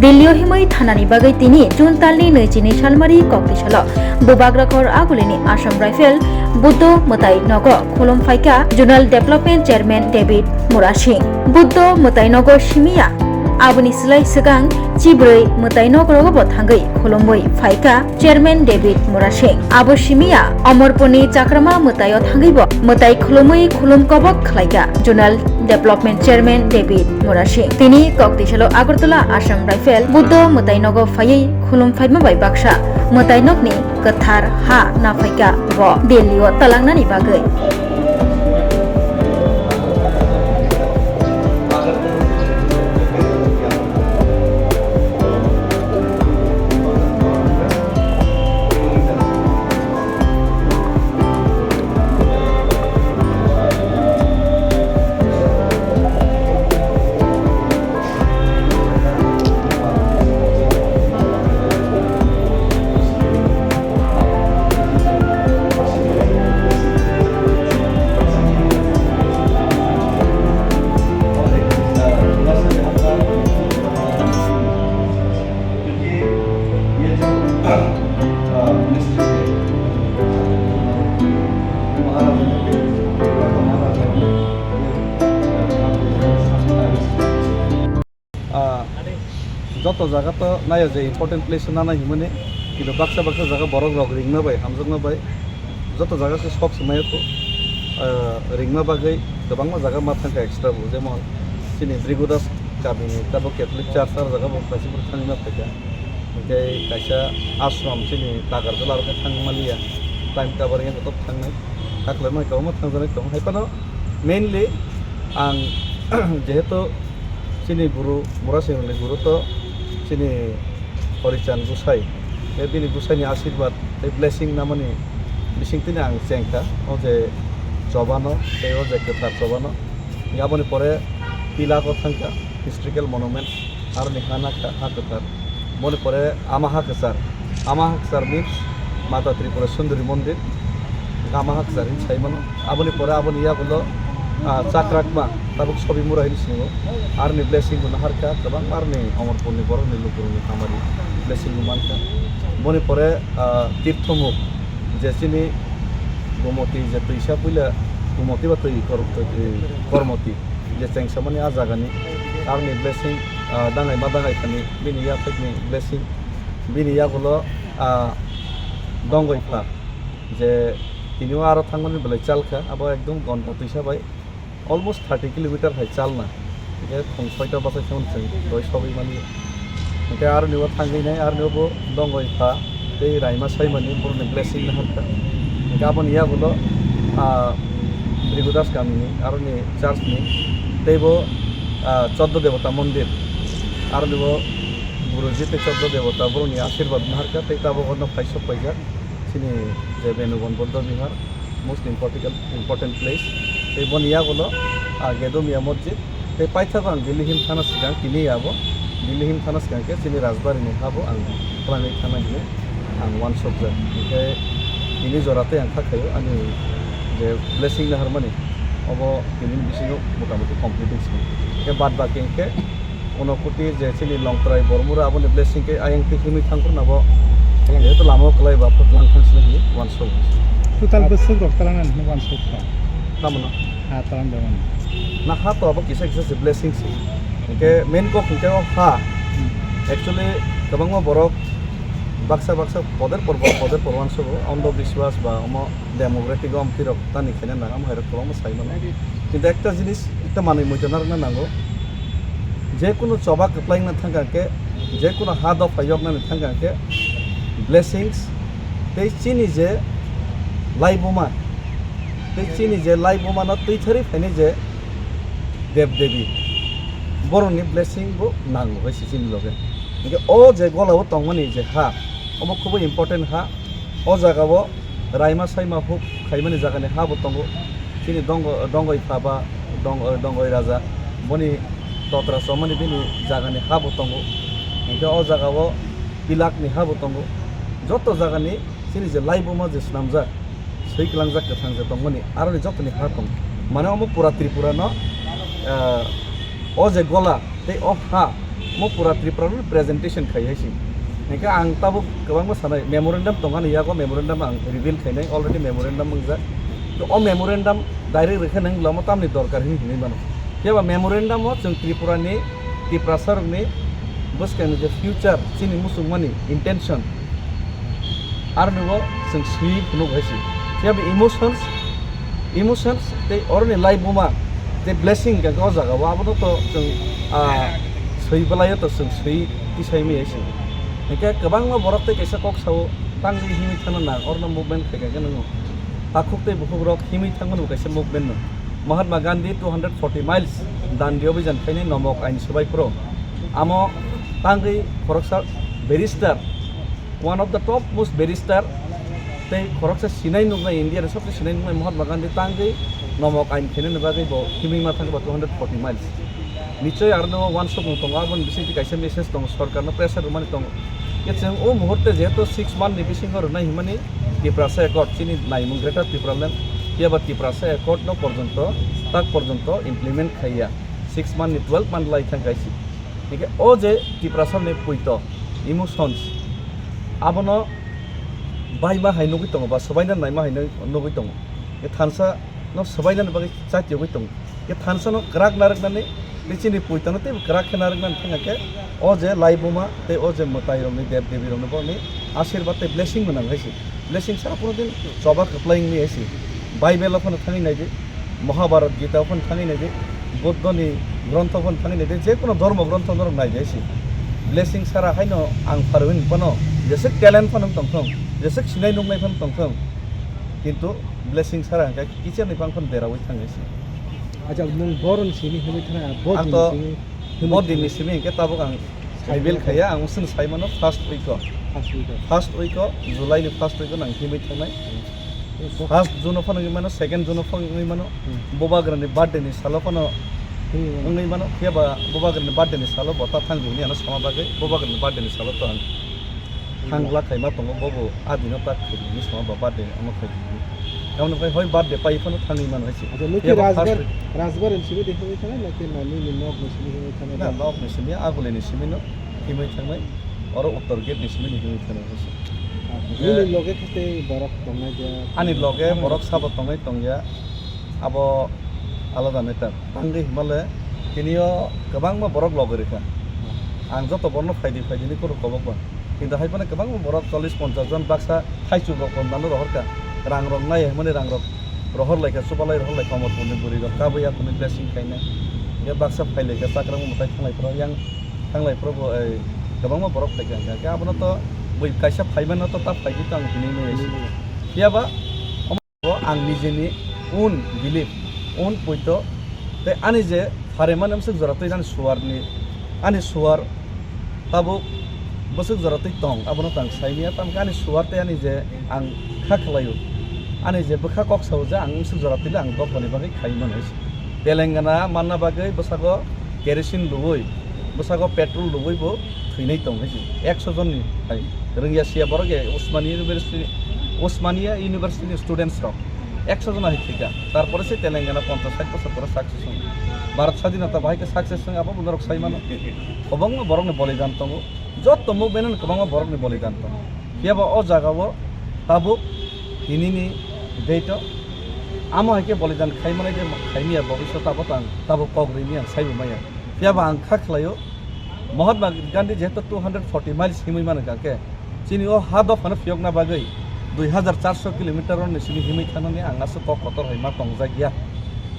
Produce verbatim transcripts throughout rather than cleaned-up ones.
Delhi-o himwi thanani bagwi tini June talni naichini salmari koktisalo Bubagrakhor Agulini Assam Rifle Buddho mwtai nogo khulum phaikha Zonal Development Chairman David Murasing. Buddho mwtai nogo simiya, aboni slai swkang chibrwi mwtai nogrogobo thangwi khulumwi phaikha Chairman David Murasing. Abo simiya Omorpurni Chakrama mwtaio thangwibo mwtai khulumwi khulum kobok khlaikha Zonal Development Chairman David Murasing. Tini koktisalo Agartala Assam Rifle Buddho mwtai nogo phaiwi khulum phaima bai baksa mwtai nokni kwthar ha naphaikha bo Delhi-o talangnani bagwi. Ah, joto jaga to naiyo je important place nana himani, kintu baksa baksa jaga borok rok ringma bai, hamjakma bai, joto jaga khe sok se maya kho, ah, ringma bagwi kwbangma jaga ma thangkha extra bo, jemon chini Bhrigu Das kamini tabo Catholic Church ar jaga bo kaisa bo thangwi ma phaikha, hinkhe kaisa ashram chini Takarjala aro khe thangwi maliya, time cover wngya joto thangnai, hakhlai ma kwbangma thangjaknai tongo, hai phano mainly ang jehetu chini guru, Murasing ni guru to chini Horichand Gusai. Tei bini Gusai ni asirwad tei blessing namani bisingtwi ang chengkha. O je chobano, tei o je kwthar chobano. Aboni pore Pilak o thangkha, historical monument, aroni ha nakha, ha kwthar. Boni pore Ama Ha Kwchar. Ama Ha Kwchar means Mata Tripura Sundari Mondir. Ama Ha Kwchar hin sai mano. Aboni pore aboni yagulo, ah, Chakrakma, tabuk Sobi Mura hin singo. Aroni blessing bo naharkha, kwbang aroni Omorpurni borokni lukurokni hamari blessing bo mankha. Boni pore, ah, Tirthomuk, je chini Gomoti je twisa puila Gomoti ba twi kor-, twi Kormoti. Je chengsamani ah jagani, aroni blessing, ah, dangai ma dangai thani, bini yaphekni blessing, bini yagulo, ah, dongoi pha, je tini o aro thangmani belai chalkha, abo ekdom gonta twisa bai almost thirty kilometer hai chalna, je khong soita bachai thangmani chwng doi sogwi mani. Hingke aroni o thangwi nai, aroni o bo dongoi pha tei raima saimani borokni blessing naharkha. Hingke aboni yagulo, ah, Bhrigu Das kamini aroni church ni tei bo, ah, Choddo Debota Mondir, aroni bo Guruji tei Choddo Debota borokni asirwad naharkha tei tabok ono phai sok paijak. Chini je Benugon Buddha Vihar, most important, important place. Tei boni yagulo, ah, Gedomiya Masjid. Tei paithago ang Delhi him thana swkang, tini abo Delhi him thana swkang khe chini Rajbari ni habo ang twlangwi thana hinwi ang uansukjak. Hinkhe tini jora tei ang kha khaio ani je blessing naharmani, obo tini bisingo motamuti complete wngsi. Hinkhe bad baki hinkhe Unakoti je chini Longtrai Bormura aboni blessing khe ayang twi himwi thang phuru nabo jehetu lama o kwlai ba phutlang thang sini hinwi uansuk. Total bwswk rok twlang nani hinwi uansuk kha. Tamo no? Ha twlang da mani. Na ha to abo kisa kisa se blessing se. Hinkhe main kok hinkhe o ha. Hmm. Actually kwbangma borok baksa baksa poder por poder por uansugo, andho biswas ba omo democratic o amtwi rok tani khaina nang, amo hai rok kwbangma sai mano. Kintu ekta jinis, ekta manwi muitu narwkna nango. Je kunu choba kwplai wngna thang kha khe, je kunu ha dopha yoknani thang kha khe, blessings tei chini je laibuma, tei chini je laibuma no twi thari phaini je dev devi, borokni blessing bo nango hai se chini loge. Hinkhe o je gola o tongmani je ha, omo khubo important ha. O jaga o raima saima huk khaimani jagani ha bo tongo. Chini dongo, dongoi pha ba dong-, dongoi raja, boni totra chomani bini jagani ha bo tongo. Hinkhe o jaga o pilak ni ha bo tongo. Joto jagani chini je laibuma je swnamjak, swi kwlangjak kwthang je tongmani, aroni jotoni ha tongo. Mane omo pura Tripura no, ah, o je gola tei o ha Mo pura Tripura no presentation khai hai se. Hingke ang tabuk kwbangma sanai, memorandum tongani yago, memorandum ang reveal khainai, already memorandum wngjak. To o memorandum direct rikha nang lama tamni dorkar hini hinui mano. Phiya ba memorandum o chwng Tripura ni, Tiprasa rokni bwskang ni je future chini muchungmani intention, aroni bo chwng swi phunuk hai se. Phiya ba emotions, emotions tei oroni lai buma tei blessing hingke o jaga o abono to chwng, ah, swi bwlaio to chwng swi tisai mi hai se. Hingke kwbangma borok tei kaisa kok sao tangwi himwi thangna nang, orno movement khaikha khe nwngo. Takhuk tei bukhuk rok himwi thangmani bo kaisa movement no. Mahatma Gandhi two hundred forty miles Dandi Abhijan khainai nomok ain swbai phuru. Amo tangwi khoroksa barrister, one of the top most barrister, tei khoroksa sinai nuknai, India ni sobse sinai nuknai Mahatma Gandhi tangwi nomok ain khainani bagwi bo himwi ma thangba two hundred forty miles. Nichoi aro no wansukmung tongo, aboni bisingtwi kaisa message tongo, sorkar no pressure rwmani tongo. Khe chwng o muhurte jehetu six month ni bisingo rwnai himani Tiprasa Accord, chini naimung Greater Tipraland, phiya ba Tiprasa Accord no porjonto, tak porjonto implement khaiya. Six month ni twelve month lai thang kaisi. Hingke o je Tiprasa ni puito, emotions, abono baima hai nugui tongo ba swbaina naima hai nugui tongo. Khe thansa no swbainani bagwi chatiyogwi tongo. Khe thansa no kwrak narwknani, tei chini puitano teibo kwrak khe narwknani thangkhe o je laibuma tei o je mwtai rokni, dev devi rokni, boni ashirbad tei blessing bo nang hai se. Blessing sara kuno din choba kwplai wngwi hai se. Bible o phano thangwi naidi, Mahabharat Gita o phano thangwi naidi, Buddha ni grontho phano thangwi naidi, je kuno dhormo grontho norok naidi hai se. Blessing sara haino ang pharwi phano jeswk talent phano tongthong, jeswk sinai nuknai phano tongthong, kintu blessing sara hwnkhe kichar ni bangphano deraui thang hai se. Acha, nwng boroni simi himwi thana, Ang bodini to simi himwi bodini thana. Simi hingke tabuk ang Bible khaya, ang usung sai mano first week o. First week o. First week o, July ni first week o nang himwi thangnai. Hmm. First June o phano wngwi mano, second June o phano wngwi mano. Hmm. Bubagrani birthday ni salo phano Hmm. wngwi mano. Phiya ba Bubagrani birthday ni salo bo ta thang rwni ano sama bagwi, Bubagrani birthday ni salo to ang. Thangla khaima tongo, bobo a dino tak khaidi hinwi sama ba birthday omo khaidi hinwi. Tamoni pai hoi birthday pai phano thangwi mano hai se. Acha, nukhi Phiya ba Rajbar, first Rajbar ni simi de himwi thanai, naki nani ni nok ni simi himwi thanai? Na, nok ni simi, agule ni simi no himwi thangnai, oro uttor gate ni simi ni himwi thangnai hai se. Acha, nini loge khe tei borok tongnai de? Ani loge borok sabo tongnai tongya. Abo alada matter. Tangwi himale tini o kwbangma borok logi rikha. Ang joto borokno phaidi phaidi ni kuru kobok ba. Kintu hai phano kwbangma borok chollish ponchash jon baksa thaichuk rok nano rohor kha. Rang rok nai himani rang rok rohor lai kha, chubalai rohor lai kha, Amarpur ni bwrwi rok kabui yakuni blessing khainai. Hingke baksa phai lai kha, chakrang mwtai thanglai phuru yang thanglai phuru bo, ei, kwbangma borok phai kha. Hingke abono to bui kaisa phai mano to ta phai di to ang hinui nai. Phiya ba O ang nijeni own belief, own poito, tei ani je pharemani bwswk jora twi ani suarni, ani suar tabuk bwswk jora twi tong, abono tang saimanya, tamkhe ani suar tei ani je ang kha khlaio, ani je bwkha kok sao je ang bwswk jora twile ang dophani bagwi khai mano. Telengana manna bagwi bwsago kerosene luwi, bwsago petrol luwi bo thwinai tong hai se. Ekso jonni hai rwngya siya borok ya Osmania University, Osmania University ni students rok ekso jon hai thwikha. Tarpore se Telengana ponchash sait bosor pore success wng. Bharat Sadinota bahai khe success wng, abo bo norok sai mano. Kwbangma borokni bolidan tongo. Jotto movement-o kwbangma borokni bolidan tongo. Phiya ba o jagao tabuk tinini date-o amo hai khe bolidan khai manai de khaimaya bobiswt abo tang tabuk kok rwmaya ang saibo maya. Phiya ba ang kha khlaio, Mahatma Gandhi jehetu two hundred forty miles himwi mano kha khe, chini o ha dophano phiyokna bagwi dui hajar charso kilometer ni simi himwi thangnani ang aswk kok kotor hai ma tongjak ya.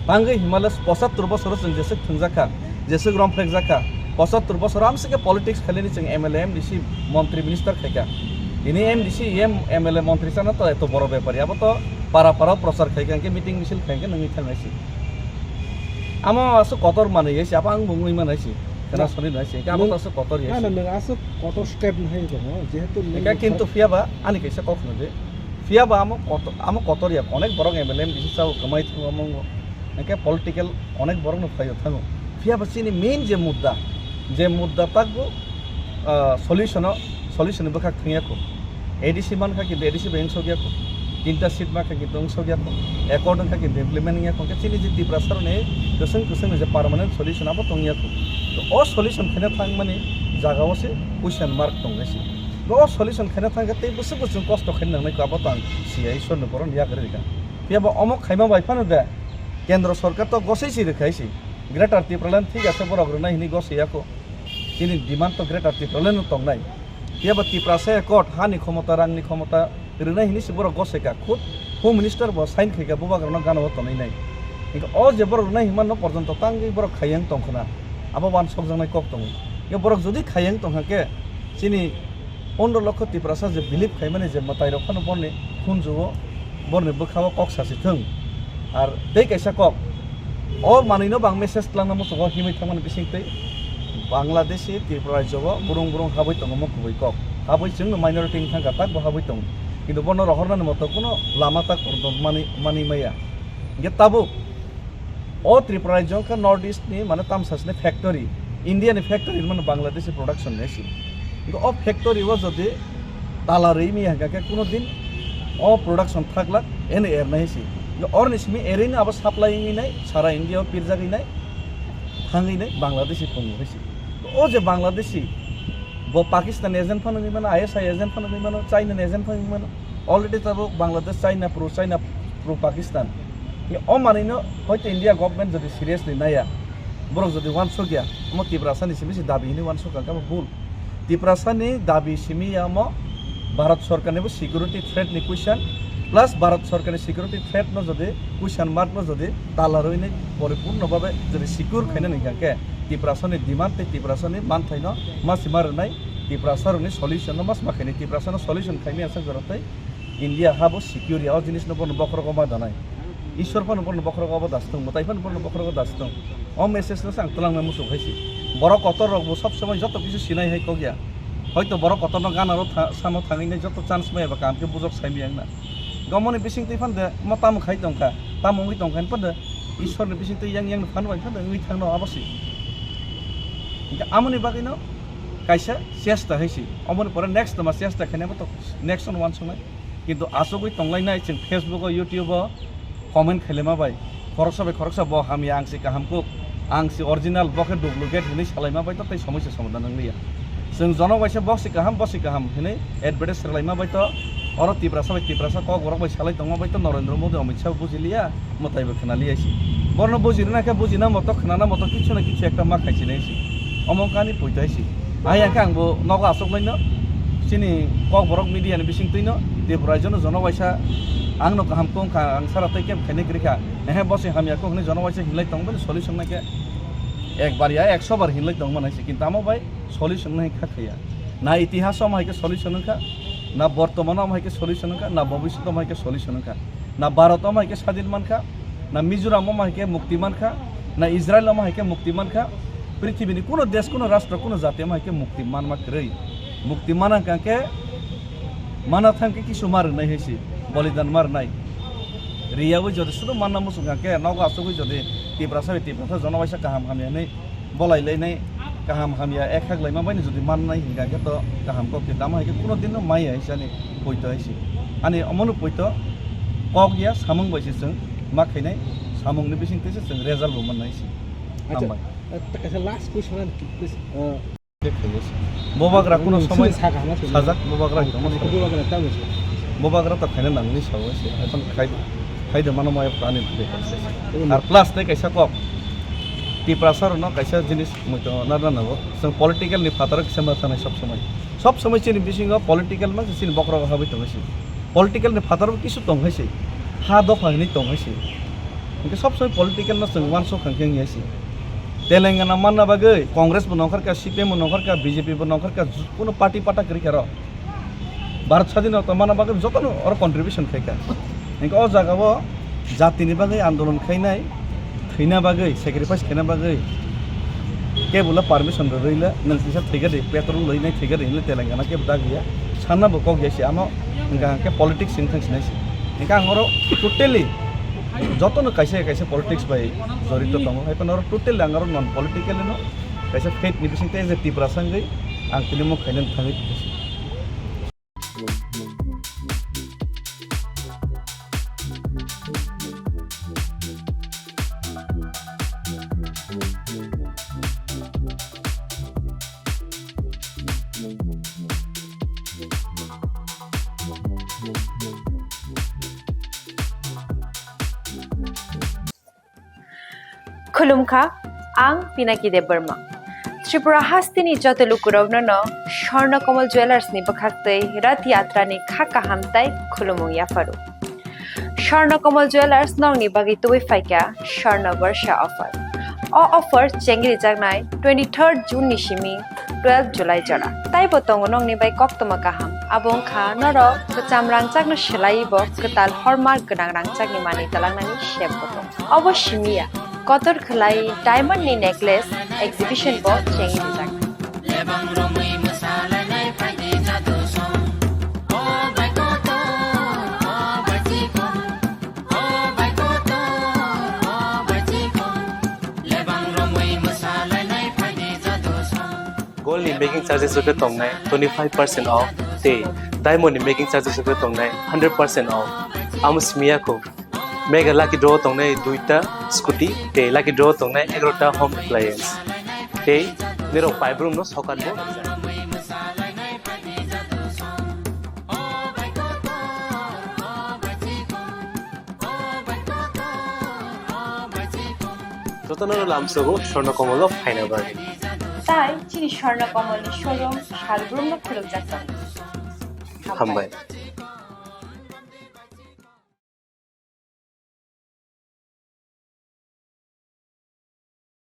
Tangwi himale pochattor bosoro chwng jeswk thwngjak kha, jeswk romphrekjak kha, pochattor bosoro amswk khe politics khailani chwng M L A, M D C, montri, minister khai kha. Tini M D C, M L A, montri chana to eto boro bepari, abo to para para prochar khai kha, hwnkhe meeting misil khai kha, nangwi thang hai se. Amo aswk kotor manwi hai se, abo ang bo wngwi man hai se. Khena Na. Soni nai se, abo Nwng, to aswk kotor ya na, se. Na, nwng aswk kotor step no hai tongo, jehetu nwng Eka kintu phiya ba ani kaisa kok hwno de. Phiya ba amo kotor, amo kotor ya, onek borok M L A, M D C sao kwmai thango omo. Eke political onek borok no phaio thango. Phiya ba chini main je mudda, je mudda tak bo, ah, solution o, solution ni bwkhak thangya kho. A D C mankha kintu A D C bai wngsok ya kho. Tinta seat mankha kintu wngsok ya kho. Accord wngkha kintu implement wngya kho. Hwnkhe chini je Tiprasa rokni kwchwng kwchwng ni je permanent solution abo tong ya kho. O solution khaina thangmani jagao se question mark tongnai se. O solution khaina thangkhe tei bwswk bwswk kosto khaina nangnai khe abo to ang siya, Ishwarni borokni yakarwi rikha. Phiya bo omo khaima bai phano de Kendra Sorkar to gosai si rwkhai si. Greater Tipraland thik ase borok rwnai hwnwi gosai ya kho. Chini demand to Greater Tipraland no tongnai. Phiya bo Tiprasa Accord, hani khomota, rangni khomota rwnai hwnwi se borok gosai kha. Khud Home Minister bo sign khai kha, bubagrano gana o tonwi nai. Hinkhe o je borok rwnai hinmano porjonto tangwi borok khaiya wng tong khna. Abo uansukjaknai kok tongo. Hinkhe borok jodi khaiya wng tong kha khe chini pondro lokho Tiprasa je believe khaimani je mwtai rok phano borni khunju o, borni bwkha o kok sasi thung. Ar tei kaisa kok, o manwino bo ang message twlangna muchungo himwi thangmani bising twi Bangladeshi Tripura rajyo o burung burung habwi tongo mo kubui kok. Habwi chwngno minority wngkha kha, tak bo habwi tongo. Kintu bono rohornani moto kuno lama tak mani, mani maya. Hinkhe tabuk o Tripura rajyo wngkha North East ni, mane, tamsasni factory, India ni factory mano Bangladeshi production ni si. Hinkhe o factory o jodi tala rwi mi hingkha khe kuno din o production thaklak eno ernai si. Hinkhe orni simi erino abo supply wngwi nai, sara India o pirjagwi nai, thangwi nai Bangladeshi tongo hai si. O je Bangladeshi, bo Pakistan agent phano wngwi mano, I S I agent phano wngwi mano, China ni agent phano wngwi mano. Already tabuk Bangladesh China pro, China pro Pakistan. Ye o manwino hoito India government jodi seriously naiya, borok jodi uansukya, omo Tiprasani simi se dabi hinwi uansukha, khe abo bul. Tiprasani dabi simi ya omo Bharat Sorkarni bo security threat ni question, plus Bharat Sorkarni security threat no jodi question mark no jodi tala rwinai poripurno babe jodi secure khainani hingkha khe Tiprasani demand tei Tiprasani manthaino ma sima rwnai, Tiprasarokni solution no ma sima khainai, Tiprasano solution khaimaya sak jorok tei India habo secure ya, o jinisno bono bokhorogo ma danai. Ishwar phano bono bokhorogo abo das tong, mwtai phano bono bokhorogo das tong. O message no se ang twlangna muchung hai si. Borok kotor rok bo sob somoi joto kisu sinai hai kok ya. Hoito borok kotor no gana ro tha-, samo thangwi nai joto chance maya ba kaham khe bujok sai maya wngna. Gomoni bising twi phan de mo tamo khai tong kha, tamo wngwi tong kha phan de Ishwar ni bising twi yang yang phan bai phan de wngwi thang no abo si. Hinkhe amoni bagwi no kaisa chesta hai si. Omoni pore next ma chesta khainai bo to next on uansuknai. Kintu achugwi tonglainai chwng Facebook o, YouTube o comment khailema bai. Khoroksa bai khoroksa bo hamya, ang se kaham kuk, ang se original, bo khe duplicate hinwi salaima bai to tei somoi se somadan wng liya. Chwng jono waisa bo se kaham, bo se kaham hinwi advertise rwlaima bai to oro Tiprasa bai Tiprasa kok borok bai salai tongma bai to Narendra Modi, Amit Shah bo bujiliya. Mwtai bo khwnaliya si. Borno bujirina khe bujina moto khwnana moto kichu na kichu ekta ma khaisinai si. Omo kani poito hai si. Ayang khe ang bo nogo aswk laino. Chini kok borok media ni bising twino Tripura rajyo no jono waisa ang no kaham kong kha, ang sara tei kebo khainai kwrwi kha. Ehe bo se hamya kok hinwi jono waisa hinlai tong bini solution nai khe ekbar ya ekso bar hinlai tong manai si. Kintu amo bai solution nai kha khaya. Na itihas o omo hai khe solution wngkha, na bortoman o omo hai khe solution wngkha, na bobiswt o omo hai khe solution wngkha. Na Bharat omo hai khe sadin mankha, na Mizoram omo hai khe mukti mankha, na Israel omo hai khe mukti mankha. Prithibini kuno desh, kuno rashtra, kuno jati omo hai khe mukti manma kwrwi. Mukti mana hwnkha khe mana thang khe kisu ma rwnai hai si, bolidan ma rwnai. Riyaui jodi sudu manna muchung kha khe nogo asugui jodi Tiprasa bai Tiprasa jono waisa kaham hamya hinwi bolai lainai, kaham hamya ek hak laima bai jodi mannai hingkha khe to kaham kok khe tamo hai khe kuno din no maya hai se ani poito hai se. Ani omono poito kok ya samung bai se chwng ma khainai, samung ni bising twi se chwng result bo mannai se. Acha, hambai. Eh, ta kaisa last question ani, please. Eh, Bobagra kuno somoi sajak, bobagra tongma somoi. Bobagra to khaina nangni sao se. Ekhon khai, khai de mano maya prani de. Ar plus tei kaisa kok. Tiprasa rokno kaisa jinis muitongo narna nango. Chwng political ni phataro kisa ma thanai sob somoi. Sob somoi chini bisingo political ma chini bokhorogo habwi tongo se. Political ni phataro kisu tong hai se. Ha dopha hinwi tong hai se. Hinkhe sob somoi political no chwng uansuk kha khe wngya se. Telangana manna bagwi Congress bo nongkhor kha, C P M bo nongkhor kha, B J P bo nongkhor kha, kuno party pata kwrwi kha rw. Bharat sadinota manna bagwi jotono oro contribution khai kha. Hinkhe o jagao jatini bagwi andolon khainai, thwina bagwi, sacrifice khaina bagwi kebo le permission rwrwi le nwng kisa thwiga di, petrol lwinai thwiga di hinwi Telangana kebo dagiya. Sanna bo kok ya se, amo hwnkha hwnkhe politics wng thang sinai se. Hinkhe ang oro totally jotono kaisa kaisa politics bai jorito tongo. Hai phano oro totally ang oro non political no kaisa faith ni bising tei je Tiprasa wngwi ang tini mung khainani thangwi tongkha se. Khulumkha, ang Pinaki Debbarma. Tripura hasteni joto lukurokno no Swarna Kamal Jewellers ni bwkhaktwi Rath Yatra ni kha kaham tai khulumung yapharu. Swarna Kamal Jewellers nokni bagwi tubui phaikha Swarna Barsha offer. O offer chengri jaknai twenty-third June ni simi twelve July jora. Taibo tongo nokni bai koktwma kaham. Abo wngkha norok kwcham rangchakno swlaiwi bo kwtal hallmark gwnang rangchakni manwi twlangnani sep bo tongo. Obo simi ya, kotor khwlai diamond ni necklace exhibition bo chengwi rijak. Gold ni making charges rok tongnai twenty five percent off tei diamond ni making charges rok tongnai hundred percent off. Amo simi ya kho. Mega lucky draw tongnai duita scooty tei lucky draw tongnai egarota home appliance. Tei nirok paibrung no sokat bo. Jotono lamsogo Swarna Kamal o phaina bagwi. Tai chini Swarna Kamal ni showroom salbrumno khulumjak tongo. Hambai.